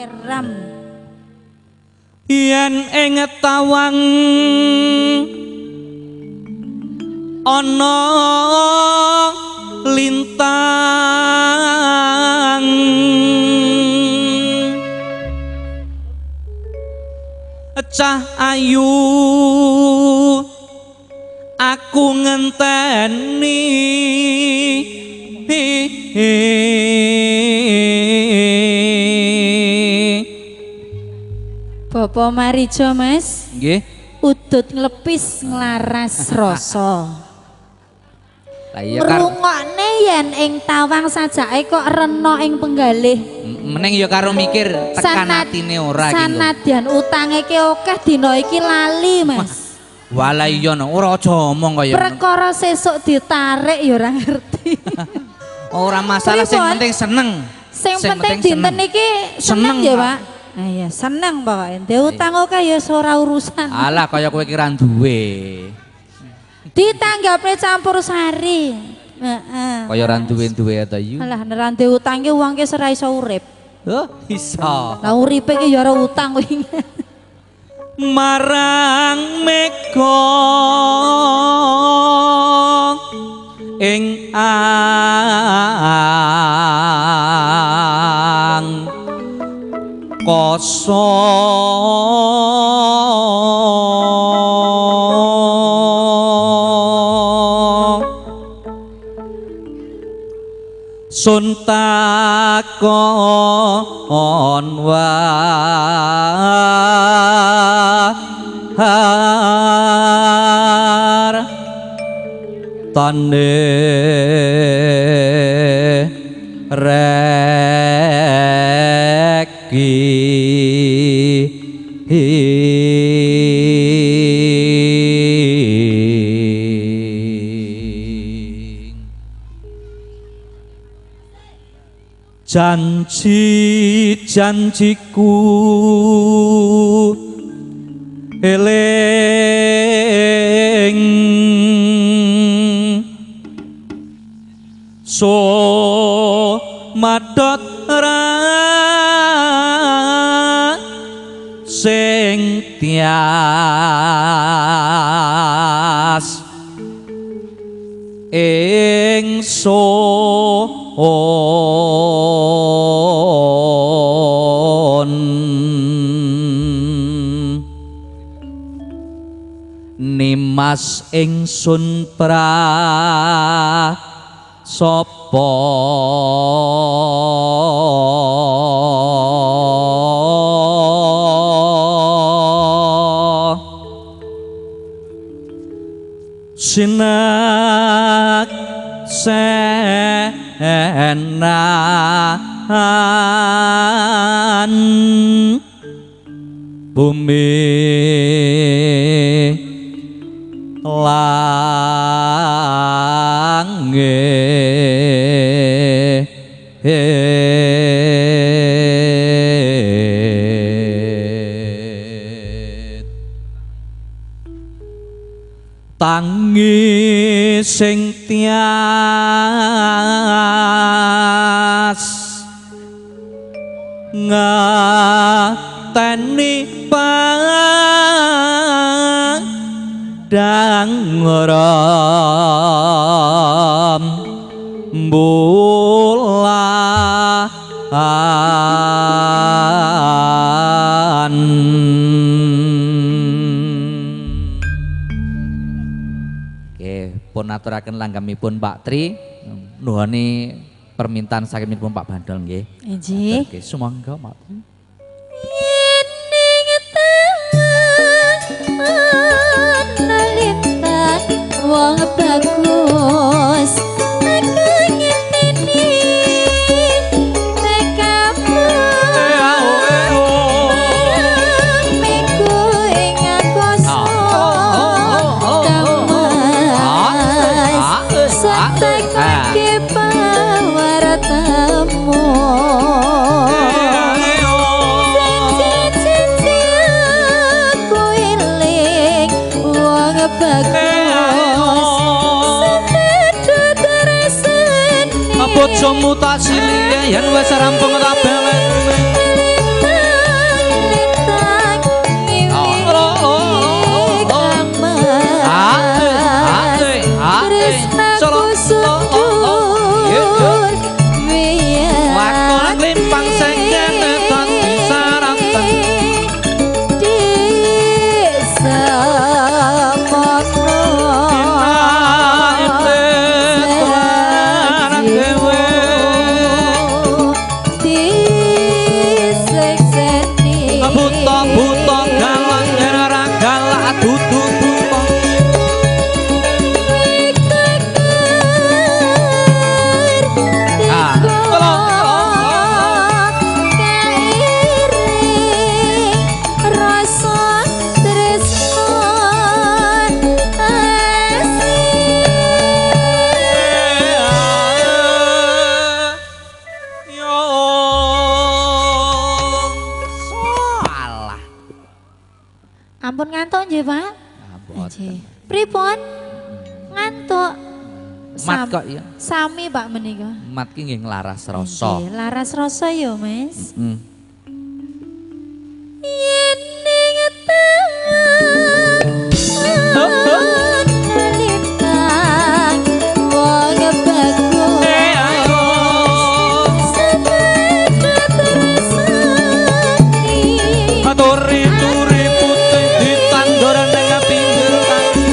Eram. Yen ing tawang ana lintang, cah ayu aku ngenteni. Bapak Marijo Mas. Nggih. Udut nglepis nglaras rasa. Lah iya karo ngrungokne yen ing tawang sajake kok rena ing penggalih. Meneng ya karo mikir tekan atine ora iki. Sanadyan utange ki akeh dina iki lali Mas. Walah iya no, ora aja omong kaya perkara sesuk ditarik ya ora ngerti. Ora masalah, sing penting seneng. Sing penting dinten iki seneng ya Pak. Ah iya, seneng pokoke. Ndek utang akeh ya ora urusan. Alah kaya kowe ki ra duwe. Ditanggapne campur sari. Heeh. Kaya ora duwe-duwe ta yu. Alah nek ra duwe utang ki wong ki ora iso urip. Oh, iso. Lah uripe ki ya ora utang kuwi. Marang mega ing ang kosong sun takon wahar tane reki. Janji janjiku eling so madot ra sing tias ing son nimas ingsun pra sapa sinak senan bumi langit. Tangi sing tias ngateni padang ram bulan. Pun aturaken langgamipun Pak Tri nuhoni permintaan sakimipun Pak Bandol nggih. Nggih. Nggih, sumangga Pak Tri. Wong bagus aku ngenteni tekamu meko ing akoso kamas satekake pawartamu. Aku eling wong bagus bojomu tak silihe yen wis rampung tak baleni. Ampun ngantuk nggih, Pak. Nggih. Pripun? Ngantuk. Mat kok iya. Sami Pak menika. Mat ki nggih nglaras rasa. Nggih, laras rasa ya, Mas. Heeh. Yen ning turi-turi putih ditandur nang pinggir kali.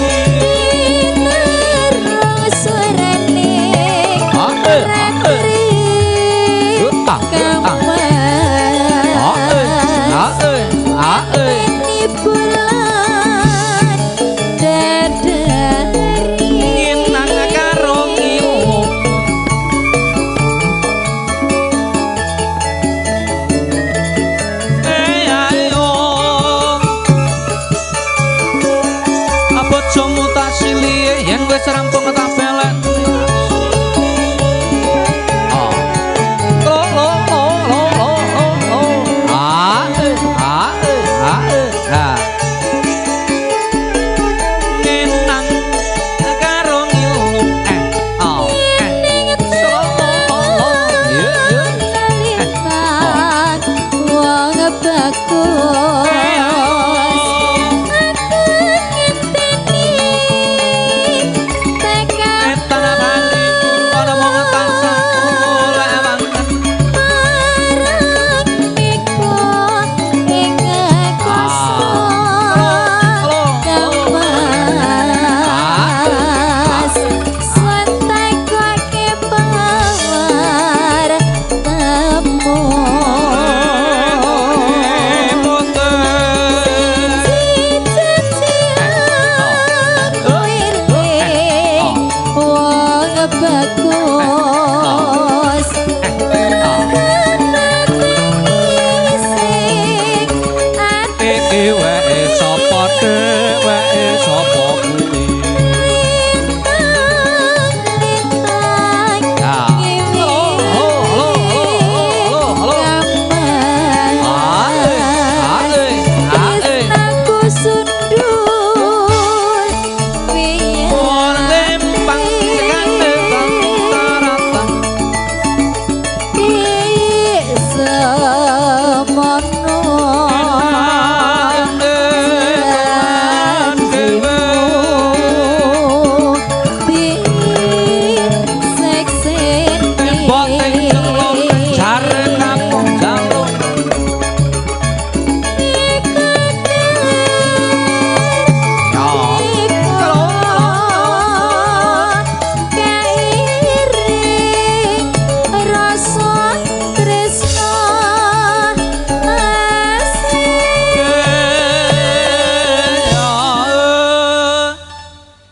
Rampung tak belen. Oh. Lo lo lo lo lo lo. A a a a. Ngenang karo ngilu oh so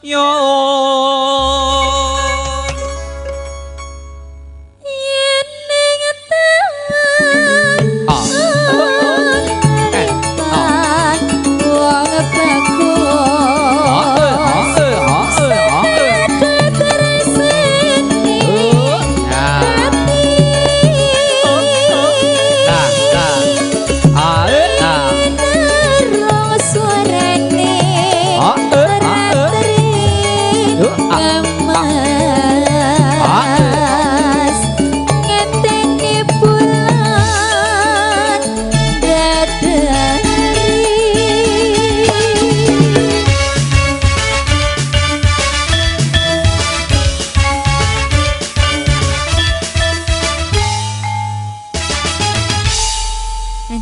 yo yo. Wong bagus.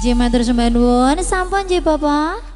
Nggih matur sembah nuwun, sampun nggih Bapak.